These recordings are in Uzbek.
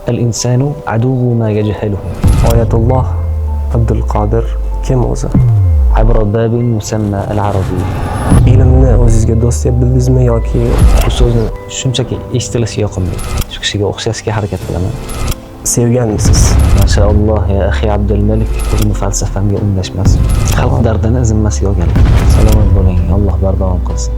Al-insanu aduwwu ma yajhaluhu. Oyatulloh Abdulqodir kim o'zi? Abra babin musamma al-arabiyya. Ilmni o'zizga do'st deb bildingizmi yoki Bu so'zni shunchaki eshitilishi yoqimli. Shu kishiga o'xshashga harakat qilaman. Sevganmisiz? Mashalloh ya axi Abdulmalik, o'zimni falsafamga undashmas. Xalq dardini zimmasiga olganlar. Salomat bo'ling, Alloh bardavom qilsin.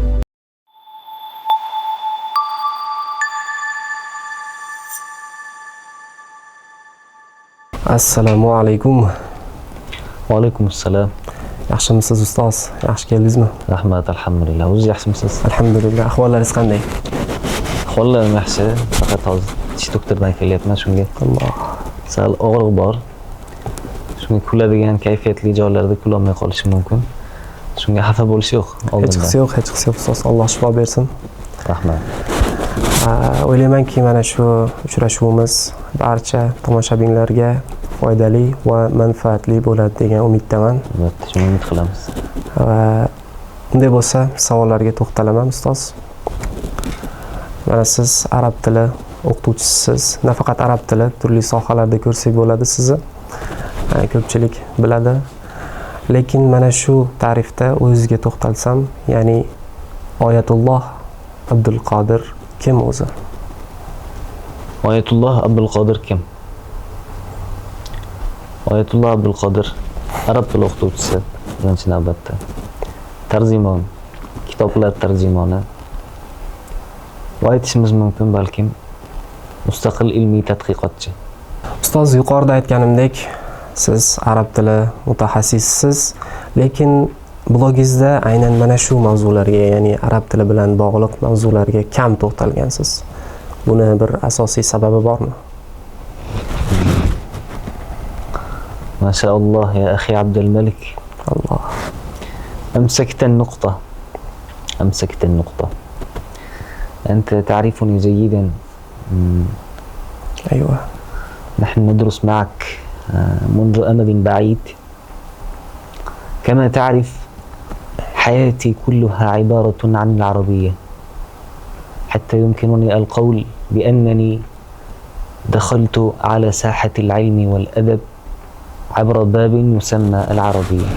Assalomu alaykum. Va alaykum assalom. Yaxshimisiz ustoz? Yaxshi keldingizmi? Rahmat, alhamdulillah. O'zingiz yaxshimisiz? Alhamdulillah. Ahvollaringiz qanday? Ahvollarim yaxshi, faqat hozir tish doktordan kelyapman, shunga Alloh. Sal og'riq bor. Shunga kuladigan kayfiyatli joylarda kulolmay qolishim mumkin. Shunga xafa bo'lish yo'q oldindan. Hech qisi yo'q, hech qisi yo'q ustoz. Alloh shifo bersin. Rahmat. O'ylaymanki, mana shu uchrashuvimiz barcha tomoshabinlarga foydali va manfaatli bo'ladi degan umiddaman. Albatta, shuni umid qilamiz. Va unday bo'lsa, savollarga to'xtalaman ustoz. Mana siz arab tili o'qituvchisiz. Nafaqat arab tili, turli sohalarda ko'rsak bo'ladi sizni. Ko'pchilik biladi. Lekin mana shu ta'rifda o'zizga to'xtalsam, ya'ni Oyatulloh Abdulqodir kim o'zi? Oyatulloh Abdulqodir kim? Oyatulloh Abdulqodir arab tili o'qituvchisi birinchi navbatda. Tarjimon, kitoblar tarjimoni. Va aytishimiz mumkin balkim mustaqil ilmiy tadqiqotchi. Ustoz, yuqorida aytganimdek, siz arab tili mutaxassissisiz, lekin blogingizda aynan mana shu mavzularga, ya'ni arab tili bilan bog'liq mavzularga kam to'xtalgansiz. Buni bir asosiy sababi bormi? Mashalloh ya axi Abdulmalik. Alloh. أمسكت النقطة. أمسكت النقطة. أنت تعرفني جيدا. أيوة. نحن ندرس معك منذ أمد بعيد. كما تعرف حياتي كلها عبارة عن العربية، حتى يمكنني القول بأنني دخلت على ساحة العلم والأدب عبر باب يسمى العربية.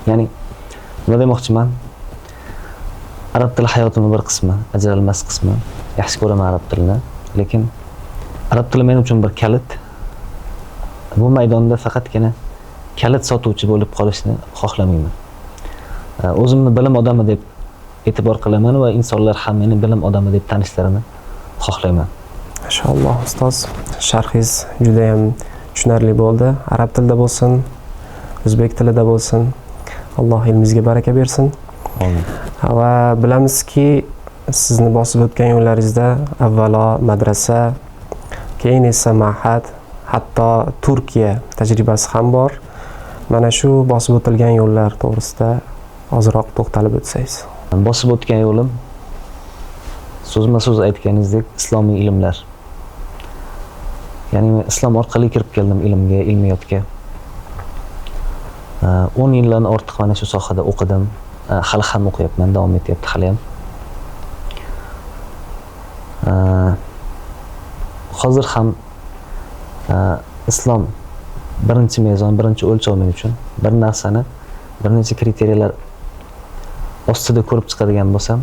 Ya'ni nima demoqchiman? Arab tili hayotimning bir qismi, ajralmas qismi. Yaxshi ko'raman arab tilini, lekin arab tili men uchun bir kalit. Bu maydonda faqatgina kalit sotuvchi bo'lib qolishni xohlamayman. O'zimni bilim odami deb e'tibor qilaman va insonlar ham meni bilim odami deb tanishlarini xohlayman. Mashalloh ustoz, sharhingiz juda ham tushunarli bo'ldi. Arab tilida bo'lsin, o'zbek tilida bo'lsin. Alloh ilmingizga baraka bersin. Amin. Va bilamizki, sizni bosib o'tgan yo'llaringizda avvalo madrasa, keyin esa ma'had, hatto Turkiya tajribasi ham bor. Mana shu bosib o'tilgan yo'llar to'g'risida ozroq to'xtalib o'tsangiz. Bosib o'tgan yo'lim so'zma-so'z aytganingizdek islomiy ilmlar. Ya'ni men islom orqali kirib keldim ilmga, ilmiyotga. 10 yildan ortiq mana shu sohada o'qidim. Hali ham o'qiyapman, davom etyapti hali ham. Hozir ham islom birinchi mezon, birinchi o'lchov men uchun. Bir narsani bir necha kriteriyalar ostida ko'rib chiqadigan bo'lsam,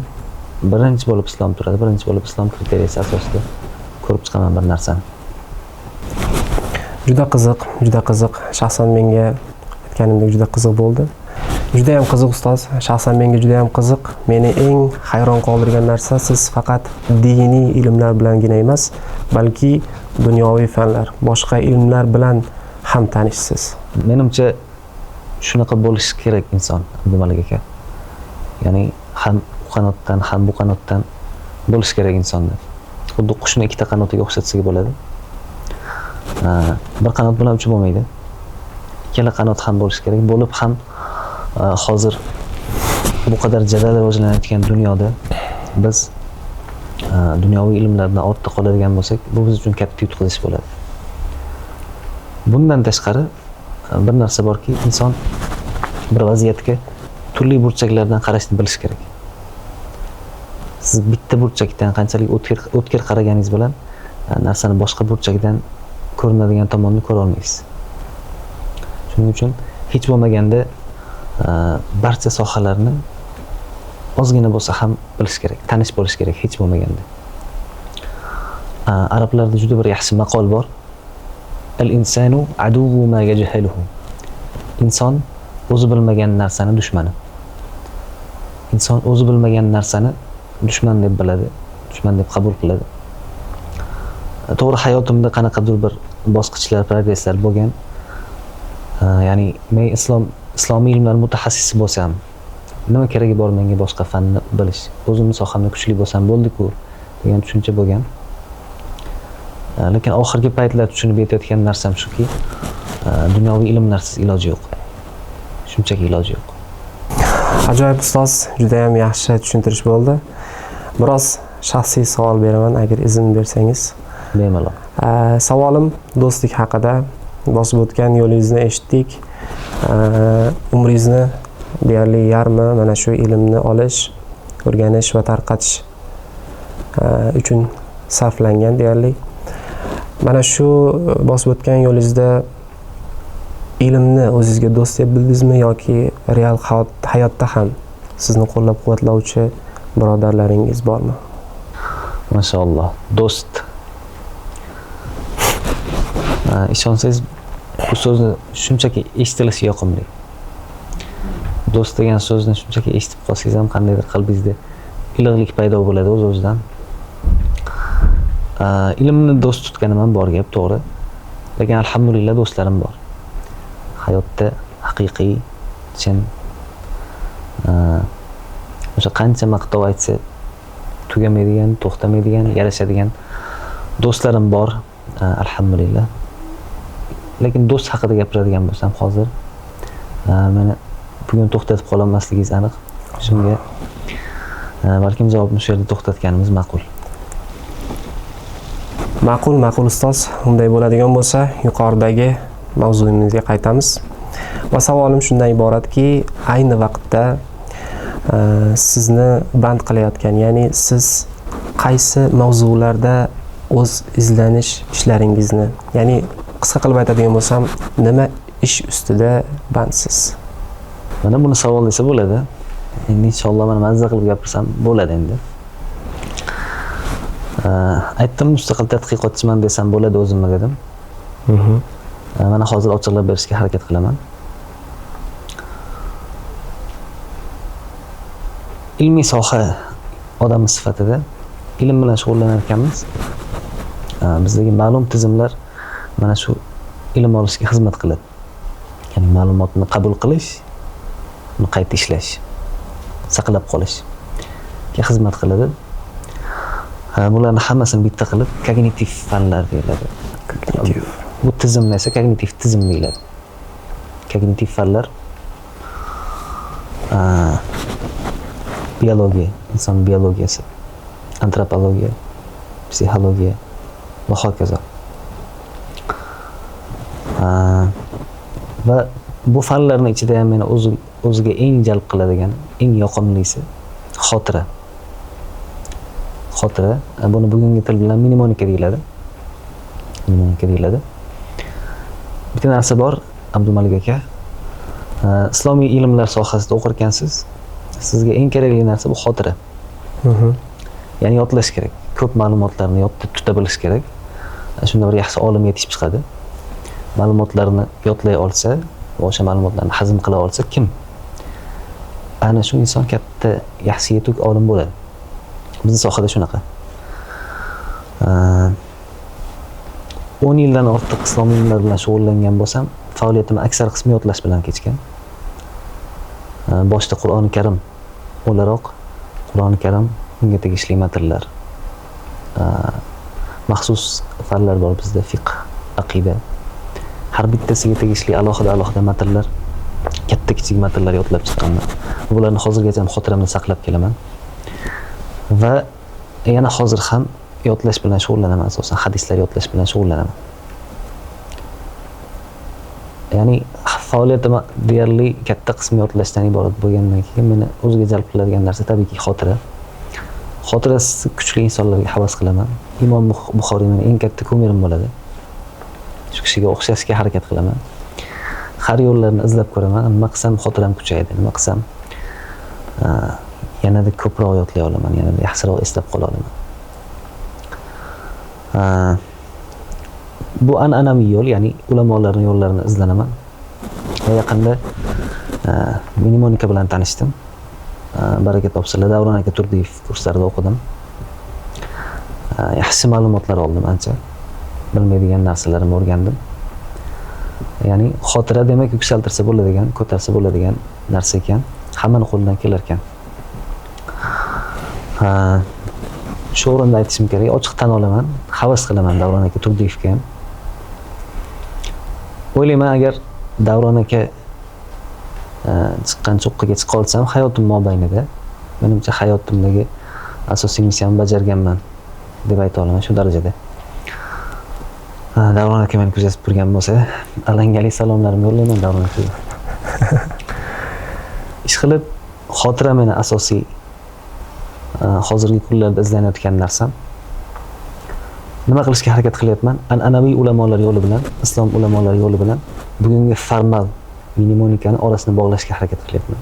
birinchi bo'lib islom turadi, birinchi bo'lib islom kriteriyasi asosida ko'rib chiqaman bir narsani. Juda qiziq, juda qiziq. Shaxsan menga aytganimdek juda qiziq bo'ldi. Juda ham qiziq ustoz, shaxsan menga juda ham qiziq. Meni eng hayron qoldirgan narsa, siz faqat diniy ilmlar bilangina emas, balki dunyoviy fanlar, boshqa ilmlar bilan ham tanishsiz. Menimcha shunaqa bo'lishi kerak inson, Abdumalik aka. Ya'ni ham u qanotdan, ham bu qanotdan bo'lishi kerak insonda. Xuddi qushni ikkita qanotiga o'xshatsak bo'ladi. Bir qanot bilan uchib bo'lmaydi. Ikkala qanot ham bo'lishi kerak. Bo'lib ham hozir bu qadar jadal rivojlanayotgan dunyoda biz dunyoviy ilmlardan ortda qoladigan bo'lsak, bu biz uchun katta yutqazish bo'ladi. Bundan tashqari bir narsa borki, inson bir vaziyatga turli burchaklardan qarashni bilish kerak. Siz bitta burchakdan qanchalik o'tkir qaraganingiz bilan Narsani boshqa burchakdan ko'rinadigan tomonni ko'ra olmaysiz. Shuning uchun hech bo'lmaganda barcha sohalarni ozgina bo'lsa ham bilish kerak, tanish bo'lish kerak hech bo'lmaganda. Arablarda juda bir yaxshi maqol bor. Al-insanu aduwwu ma yajhaluhu. Inson o'zi bilmagan narsani dushmani. Inson o'zi bilmagan narsani dushman deb biladi, dushman deb qabul qiladi. To'g'ri, hayotimda qanaqadir bir bosqichlar, progresslar bo'lgan. Ya'ni men islomiy ilmlar mutaxassisi bo'lsam, nima keragi bor menga boshqa fanni bilish? O'zimni sohamda kuchli bo'lsam bo'ldi-ku degan tushuncha bo'lgan. Lekin oxirgi paytlar tushunib yetayotgan narsam shuki, dunyoviy ilmlarsiz iloji yo'q. Shunchaki iloji yo'q. Ajoyib ustoz, juda ham yaxshi tushuntirish bo'ldi. Biroz shaxsiy savol beraman, agar izn bersangiz. Bemalol. Savolim do'stlik haqida. Bosib o'tgan yo'lingizni eshitdik. Umringizni deyarli yarmi mana shu ilmni olish, o'rganish va tarqatish uchun sarflangan deyarli. Mana shu bosib o'tgan yo'lingizda ilmni o'zingizga do'st deb bildingizmi yoki real hayotda ham sizni qo'llab-quvvatlovchi birodarlaringiz bormi? Mashalloh, do'st. Ishonsangiz, bu so'zni shunchaki eshitilishi yoqimli. Do'st degan so'zni shunchaki eshitib qolsangiz ham qandaydir qalbingizda iliqlik paydo bo'ladi o'z-o'zidan. Ilmni do'st tutganim ham bor gap, to'g'ri. Lekin alhamdulillah do'stlarim bor. Hayotda haqiqiy, chin, o'sha qancha maqtov aytsa tugamaydigan, to'xtamaydigan, yarashadigan do'stlarim bor, alhamdulillah. Lekin do'st haqida gapiradigan bo'lsam hozir, meni bugun to'xtatib qololmasligingiz aniq. Shunga balkim javobni shu yerda to'xtatganimiz ma'qul. Ma'qul, ma'qul ustoz. Unday bo'ladigan bo'lsa, yuqoridagi mavzuyimizga qaytamiz. Va savolim shundan iboratki, ayni vaqtda sizni band qilayotgan, ya'ni siz qaysi mavzularda o'z izlanish ishlaringizni, ya'ni qisqa qilib aytadigan bo'lsam, nima ish ustida bandsiz? Mana buni savol desa bo'ladi. Endi inshaalloh mana mazza qilib gapirsam bo'ladi endi. Aytdim, mustaqil tadqiqotchiman desam bo'ladi o'zimga dedim. Mana hozir ochiqlab berishga harakat qilaman. Ilmiy soha odami sifatida ilm bilan shug'ullanar ekanmiz. Bizdagi ma'lum tizimlar mana shu ilm olishga xizmat qiladi. Ya'ni ma'lumotni qabul qilish, uni qayta ishlash, saqlab qolishga xizmat qiladi. Bularni hammasini bitta qilib kognitiv fanlar deyiladi. Kognitiv. Bu tizimni esa kognitiv tizim deyiladi. Kognitiv fanlar biologiya, inson biologiyasi, antropologiya, psixologiya va hokazo. Va bu fanlarning ichida ham meni o'ziga eng jalb qiladigan, eng yoqimlisi xotira. Xotira, buni bugungi til bilan mnemonika deyiladi. Mnemonika deyiladi. Bitta narsa bor, Abdumalik aka. Islomiy ilmlar sohasida o'qirkansiz, sizga eng kerakli narsa bu xotira. Ya'ni yodlash kerak. Ko'p ma'lumotlarni yodda tuta bilish kerak. Shunda bir yaxshi olim yetishib chiqadi. Ma'lumotlarni yodlay olsa, va o'sha ma'lumotlarni hazm qila olsa kim? Ana shu inson katta, yaxshi yetuk olim bo'ladi. Bizning sohada shunaqa. 10 yildan ortiq islom ilmlari bilan shug'ullangan bo'lsam, faoliyatim aksar qismi yodlash bilan kechgan. Boshda Qur'oni Karim o'laroq, Qur'oni Karim, unga tegishli matnlar, maxsus fanlar bor bizda, fiqh, aqida. Har bittasiga tegishli alohida-alohida matnlar, katta kichik matnlar yodlab chiqqanman. Bularni hozirgacha ham xotiramda saqlab kelaman. Va yana hozir ham yodlash bilan shug'ullanaman, asosan hadislar yodlash bilan shug'ullanaman. Ya'ni faoliyatim deyarli katta qismi yodlashdan iborat bo'lgandan keyin meni o'ziga jalb qiladigan narsa tabiiyki xotira. Xotirasi kuchli insonlarga havas qilaman. Imom Buxoriy meni eng katta kumirim bo'ladi. Shu kishiga o'xshashga harakat qilaman. Har yo'llarni izlab ko'raman. Nima qilsam xotiram kuchayadi, nima qilsam yanada ko'proq yodlay olaman, yanada yaxshiroq eslab qola olaman. Bu an'anaviy yo'l, ya'ni ulamolarning yo'llarini izlanaman. Va yaqinda mnemonika bilan tanishdim. Baraka topsinlar, Davron aka Turdiyev kurslarida o'qidim. Yaxshi ma'lumotlar oldim ancha. Bilmaydigan narsalarimni o'rgandim. Ya'ni xotira demak yuksaltirsa bo'ladigan, ko'tarsa bo'ladigan narsa ekan, hammani qo'lidan kelar ekan. Shu o'rinda aytishim kerak, ochiq tan olaman, havas qilaman Davron aka Turdiyevga ham. O'ylayman, agar Davron aka chiqqan cho'qqiga chiqa olsam hayotim mobaynida, menimcha hayotimdagi asosiy missiyamni bajarganman deb ayta olaman shu darajada. Davron aka meni kuzatib turgan bo'lsa, alangali salomlarimni yo'llayman Davron akaga. Ishqilib, xotira meni asosiy hozirgi kunlarda izlanayotgan narsam. Nima qilishga harakat qilyapman? An'anaviy ulamolar yo'li bilan, islom ulamolari yo'li bilan bugungi formal mnemonikani orasini bog'lashga harakat qilyapman.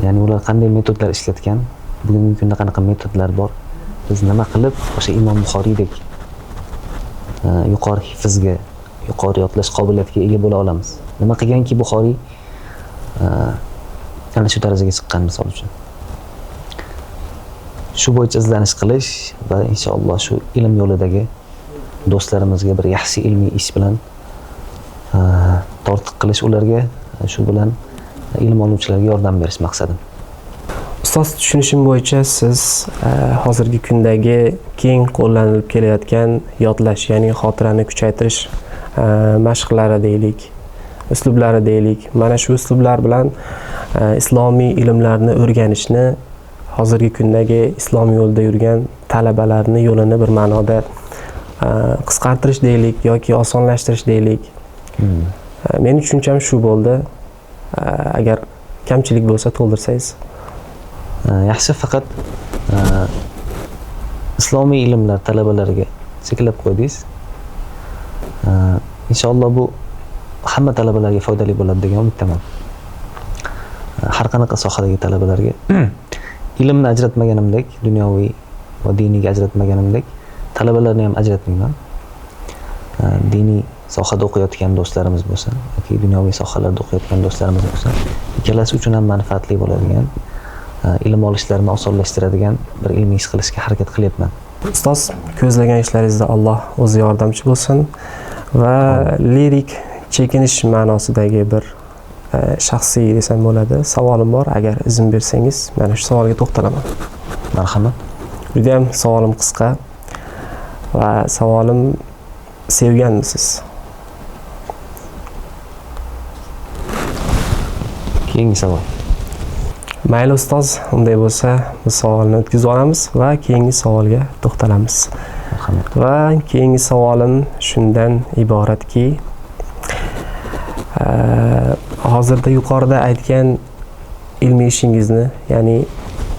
Ya'ni ular qanday metodlar ishlatgan, bugungi kunda qanaqa metodlar bor, biz nima qilib o'sha Imom Buxoriydek yuqori hifzga, yuqori yodlash qobiliyatiga ega bo'la olamiz? Nima qilganki Buxoriy ana shu darajaga chiqqan, misol uchun. Shu bo'yicha izlanish qilish va inshaalloh shu ilm yo'lidagi do'stlarimizga bir yaxshi ilmiy ish bilan tortiq qilish, ularga shu bilan ilm oluvchilarga yordam berish maqsadim. Ustoz, tushunishim bo'yicha siz hozirgi kundagi keng qo'llanilib kelayotgan yodlash, ya'ni xotirani kuchaytirish mashqlari deylik, uslublari deylik, mana shu uslublar bilan islomiy ilmlarni o'rganishni hozirgi kundagi islom yo'lida yurgan talabalarni yo'lini bir ma'noda qisqartirish deylik yoki osonlashtirish deylik. Meni tushuncham shu bo'ldi. Agar kamchilik bo'lsa to'ldirsangiz. Yaxshi, faqat islomiy ilmlar talabalariga cheklab qo'ydingiz. Inshaalloh bu hamma talabalarga foydali bo'ladi degan umiddaman. Har qanaqa sohadagi talabalarga ilmni ajratmaganimdek, dunyoviy va diniyga ajratmaganimdek, talabalarni ham ajratmayman. Diniy sohada o'qiyotgan do'stlarimiz bo'lsin yoki dunyoviy sohalarda o'qiyotgan do'stlarimiz bo'lsin, ikkalasi uchun ham manfaatli bo'ladigan, ilm olishlarini osonlashtiradigan bir ilmiy ish qilishga harakat qilyapman. Ustoz, ko'zlagan ishlaringizda Alloh o'zi yordamchi bo'lsin va lirik chekinish ma'nosidagi bir shaxsiy desam bo'ladi savolim bor, agar izn bersangiz mana shu savolga to'xtalaman. Marhamat. Juda ham savolim qisqa va savolim: sevganmisiz? Keyingi savol. Mayli ustoz, unday bo'lsa bu savolni o'tkazib olamiz va keyingi savolga to'xtalamiz. Marhamat. Va keyingi savolim shundan iboratki, hozirda yuqorida aytgan ilmiy ishingizni, ya'ni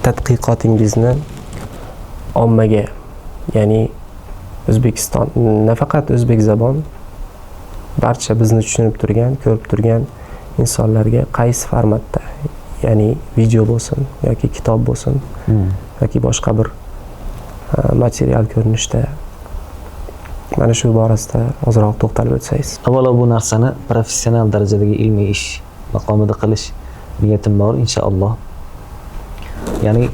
tadqiqotingizni ommaga, ya'ni O'zbekiston, nafaqat o'zbek zabon, barcha bizni tushunib turgan, ko'rib turgan insonlarga qaysi formatda, ya'ni video bo'lsin yoki kitob bo'lsin yoki boshqa bir material ko'rinishda, mana shu borasida ozroq to'xtalib o'tsangiz. Avvalo bu narsani professional darajadagi ilmiy ish maqomida qilish niyatim bor inshaalloh. Ya'ni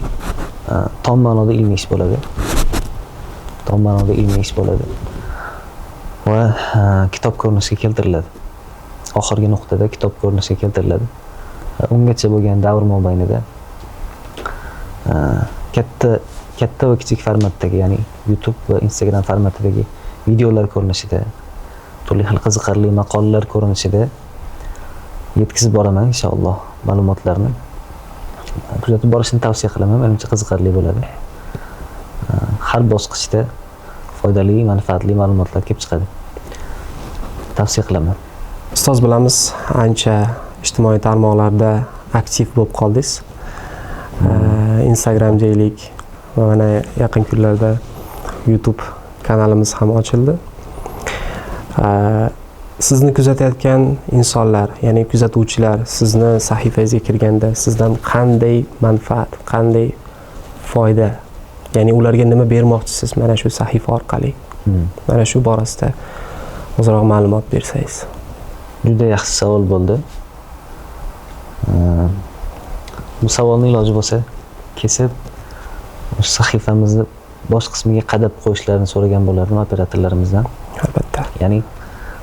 tom ma'noda ilmiy ish bo'ladi. Tom ma'noda ilmiy ish bo'ladi. Va kitob ko'rinishiga keltiriladi. Oxirgi nuqtada kitob ko'rinishiga keltiriladi. Ungacha bo'lgan davr mobaynida katta va kichik formatdagi, ya'ni YouTube va Instagram formatidagi videolar ko'rinishida, turli xil qiziqarli maqolalar ko'rinishida yetkazib boraman inshaalloh ma'lumotlarni. Kuzatib borishni tavsiya qilaman, menimcha qiziqarli bo'ladi. Har bosqichda foydali, manfaatli ma'lumotlar kelib chiqadi. Tavsiya qilaman. Ustoz, bilamiz, ancha ijtimoiy tarmoqlarda aktiv bo'lib qoldingiz. Instagram deylik va mana yaqin kunlarda YouTube kanalimiz ham ochildi. Sizni kuzatayotgan insonlar, ya'ni kuzatuvchilar sizni sahifangizga kirganda sizdan qanday manfaat, qanday foyda, ya'ni ularga nima bermoqchisiz mana shu sahifa orqali? Mana shu borasida ozroq ma'lumot bersangiz. Juda yaxshi savol bo'ldi. Bu savolni iloji bo'lsa kesib sahifamizni bosh qismiga qadab qo'yishlarini so'ragan bo'lardim operatorlarimizdan. Albatta. Ya'ni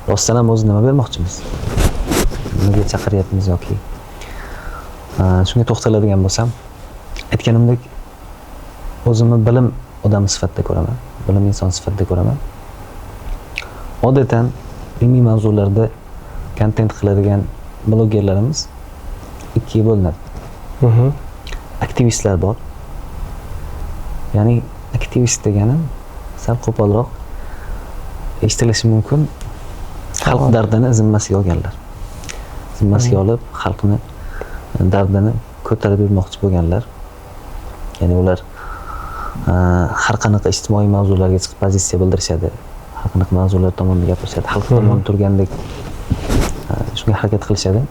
rostdan ham o'zi nima bermoqchimiz? Nimaga chaqiryapmiz yoki? Shunga to'xtaladigan bo'lsam, aytganimdek, o'zimni bilim odami sifatida ko'raman, bilim inson sifatida ko'raman. Odatan ilmiy mavzularda kontent qiladigan blogerlarimiz ikkiga bo'linadi. Aktivistlar bor. Ya'ni aktivist deganim sal qo'polroq eshitilishi mumkin. Xalq dardini zimmasiga olganlar. Zimmasiga olib, xalqni dardini ko'tarib yurmoqchi bo'lganlar. Ya'ni ular har qanaqa ijtimoiy mavzularga chiqib pozitsiya bildirishadi. Har qanaqa mavzular tomonida gapirishadi. Xalq tomon turgandek shunga harakat qilishadi.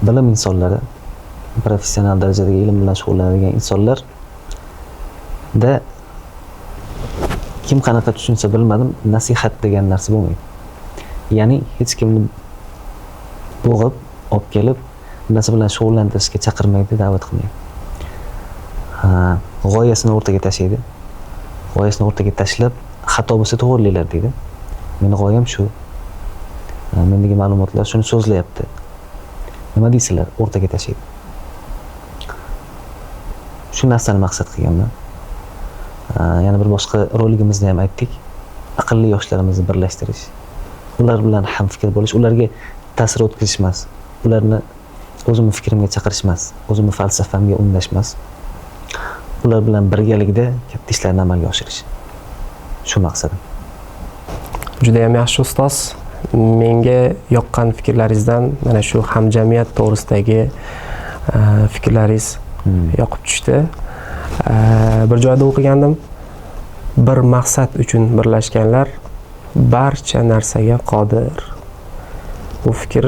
Bilim insonlari, professional darajadagi ilm bilan shug'ullanadigan insonlarda kim qanaqa tushunsa bilmadim, nasihat degan narsa bo'lmaydi. Ya'ni hech kimni bo'g'ib, olib kelib, narsa bilan shug'ullantirishga chaqirmaydi, da'vat qilmaydi. G'oyasini o'rtaga tashlaydi. G'oyasini o'rtaga tashlab, xato bo'lsa to'g'rilanglar deydi. Meni g'oyam shu. Mendagi ma'lumotlar shuni so'zlayapti. Nima deysizlar? O'rtaga tashlaydi. Shu narsani maqsad qilganman. Yana bir boshqa roligimizda ham aytdik. Aqlli yoshlarimizni birlashtirish, ular bilan hamfikr bo'lish, ularga ta'sir o'tkazish emas, ularni o'zimni fikrimga chaqirish emas, o'zimni falsafamga undash emas. Ular bilan birgalikda katta ishlarni amalga oshirish. Shu maqsadim. Juda ham yaxshi ustoz. Menga yoqqan fikrlaringizdan mana shu hamjamiyat to'g'risidagi fikrlaringiz yoqib tushdi. Bir joyda o'qigandim. Bir maqsad uchun birlashganlar barcha narsaga qodir. Bu fikr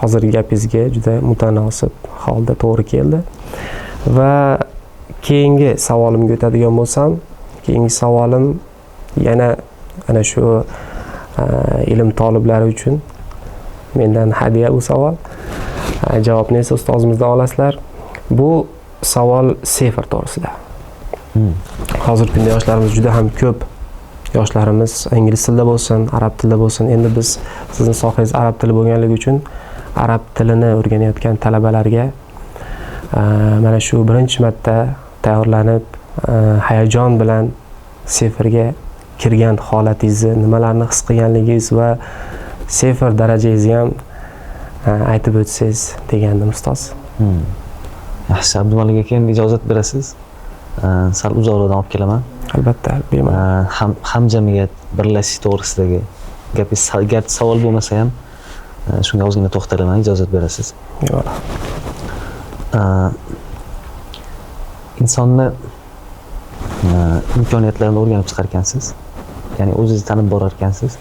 hozirgi gapingizga juda mutanosib holda to'g'ri keldi. Va keyingi savolimga o'tadigan bo'lsam, keyingi savolim yana ana shu ilm toliblari uchun mendan hadya bu savol. Javobni esa ustozimizdan olasizlar. Bu savol sefr to'g'risida. Hozirgi kunda yoshlarimiz juda ham ko'p. Yoshlarimiz ingliz tilida bo'lsin, arab tilida bo'lsin. Endi biz sizning sohangiz arab tili bo'lganligi uchun arab tilini o'rganayotgan talabalarga mana shu birinchi marta tayyorlanib, hayajon bilan sefrga kirgan holatingizni, nimalarni his qilganligingiz va sefr darajangizni ham aytib o'tsangiz degandim ustoz. Yaxshi, Abdumalik aka, endi ijozat berasiz. Sal uzoqroqdan olib kelaman. Albatta, bemalol. Hamjamiyat birlashish to'g'risidagi gapingiz garchi savol bo'lmasa ham, shunga ozgina to'xtalaman, ijozat berasiz. Bemalol. Insonni imkoniyatlarini o'rganib chiqar ekansiz, ya'ni o'zingizni tanib borar ekansiz,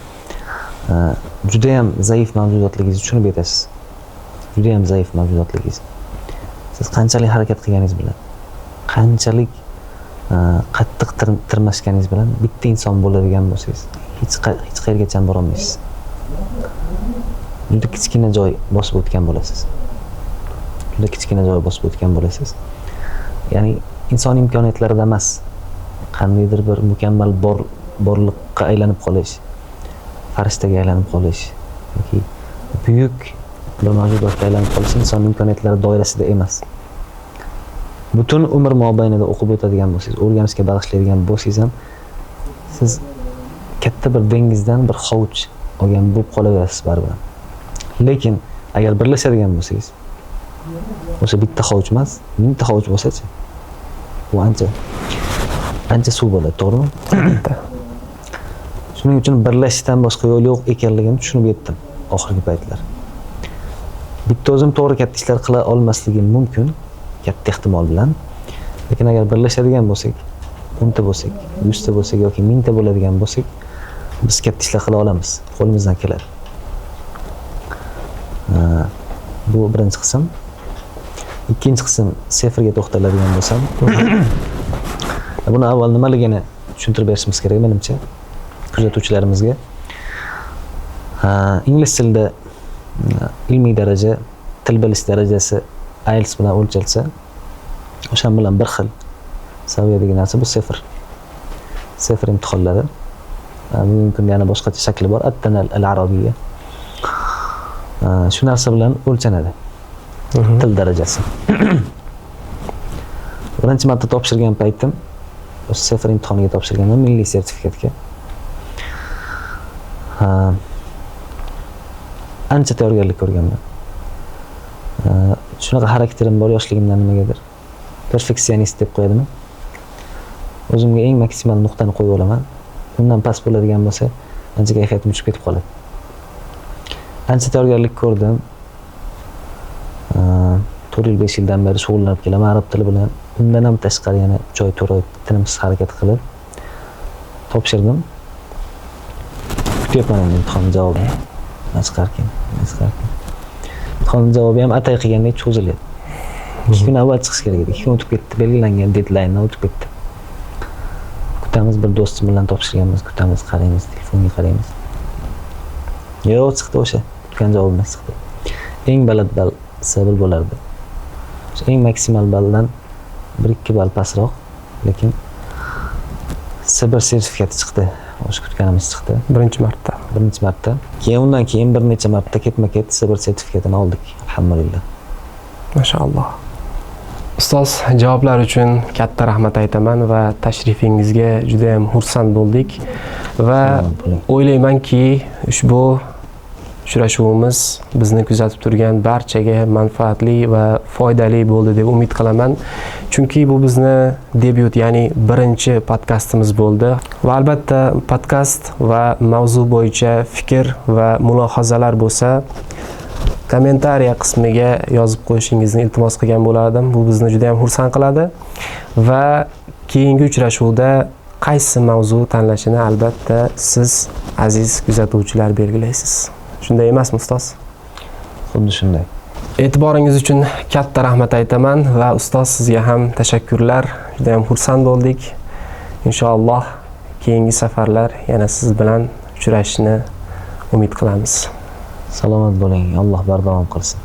juda ham zaif mavjudotligingizni tushunib yetasiz. Juda ham zaif mavjudotligingiz. Siz qanchalik harakat qilganingiz bilan, qanchalik qattiq tirmashganingiz bilan bitta inson bo'ladigan bo'lsangiz, hech qayergacha bora olmaysiz. Juda kichkina joy bosib o'tgan bo'lasiz. Juda kichkina joy bosib o'tgan bo'lasiz. Ya'ni inson imkoniyatlarida emas, qandaydir bir mukammal borliqqa aylanib qolish, farishtaga aylanib qolish yoki buyuk bir mavjudotga aylanib qolish inson imkoniyatlari doirasida emas. Butun umr mobaynida o'qib o'tadigan bo'lsangiz, o'rganishga bag'ishlaydigan bo'lsangiz ham siz katta bir dengizdan bir hovuch olgan bo'lib qolaverasiz baribir. Lekin agar birlashadigan bo'lsangiz, o'sha bitta hovuch emas, mingta hovuch bo'lsa-chi, bu ancha suv bo'ladi, to'g'rimi? Albatta. Shuning uchun birlashishdan boshqa yo'l yo'q ekanligini tushunib yetdim oxirgi paytlar. Bitta o'zim to'g'ri katta ishlar qila olmasligim mumkin, katta ehtimol bilan. Lekin agar birlashadigan bo'lsak, 10 ta bo'lsak, 100 ta bo'lsak yoki 1000 ta bo'ladigan bo'lsak, biz katta ishlar qila olamiz, qo'limizdan keladi. Bu birinchi qism. Ikkinchi qism, CEFRga to'xtaladigan bo'lsam, buni avval nimaligini tushuntirib berishimiz kerak menimcha kuzatuvchilarimizga. Ingliz tilida ilmiy daraja, til bilish darajasi IELTS bilan o'lchalsa, o'shan bilan bir xil saviyadagi narsa bu CEFR. CEFR imtihonlari. Bugungi kunda yana boshqacha shakli bor, التقنية العربية. Shu narsa bilan o'lchanadi til darajasi. Birinchi marta topshirgan paytim, o'sha CEFR imtihoniga topshirganman, milliy sertifikatga. Ancha tayyorgarlik ko'rganman. Shunaqa xarakterim bor yoshligimdan nimagadir. Perfeksionist deb qo'yadimi? O'zimga eng maksimal nuqtani qo'yib olaman. Undan past bo'ladigan bo'lsa, ancha kayfiyatim tushib ketib qoladi. Ancha tayyorgarlik ko'rdim. 4 yil, 5 yildan beri shug'ullanib kelaman arab tili bilan. Undan ham tashqari yana 3 oy, 4 oy tinimsiz harakat qilib topshirdim. Kutyapman endi imtihon javobini. Nima chiqarkin, nima chiqarkin. Imtihon javobi ham atay qilgandek cho'zilyapti. 2 kun avval chiqish kerak edi. 2 kun o'tib ketdi, belgilangan deadlinedan o'tib ketdi. Kutamiz, bir do'stim bilan topshirganmiz, kutamiz, qaraymiz, telefonga qaraymiz. Yo'q, chiqdi o'sha. Kutgan javobimiz chiqdi. Eng baland ball C1 bo'lardi. O'sha eng maksimal balldan 1-2 ball pastroq, lekin C1 sertifikati chiqdi. O'sha kutganimiz chiqdi. Birinchi marta. Birinchi marta. Keyin undan keyin bir necha marta ketma-ket C1 sertifikatini oldik. Alhamdulillah. Mashaalloh. Ustoz, javoblar uchun katta rahmat aytaman va tashrifingizga juda ham xursand bo'ldik va Salomat bo'ling. o'ylaymanki, ushbu uchrashuvimiz bizni kuzatib turgan barchaga manfaatli va foydali bo'ldi deb umid qilaman. Chunki bu bizni debyut, ya'ni birinchi podkastimiz bo'ldi va albatta podkast va mavzu bo'yicha fikr va mulohazalar bo'lsa, kommentariya qismiga yozib qo'yishingizni iltimos qilgan bo'lardim. Bu bizni juda ham xursand qiladi va keyingi uchrashuvda qaysi mavzu tanlashini albatta siz, aziz kuzatuvchilar, belgilaysiz. Shunday emasmi, ustoz? Xuddi shunday. E'tiboringiz uchun katta rahmat aytaman va ustoz, sizga ham tashakkurlar. Juda ham xursand bo'ldik. Inshaalloh keyingi safarlar yana siz bilan uchrashishni umid qilamiz. Salomat bo'ling. Alloh bardavom qilsin.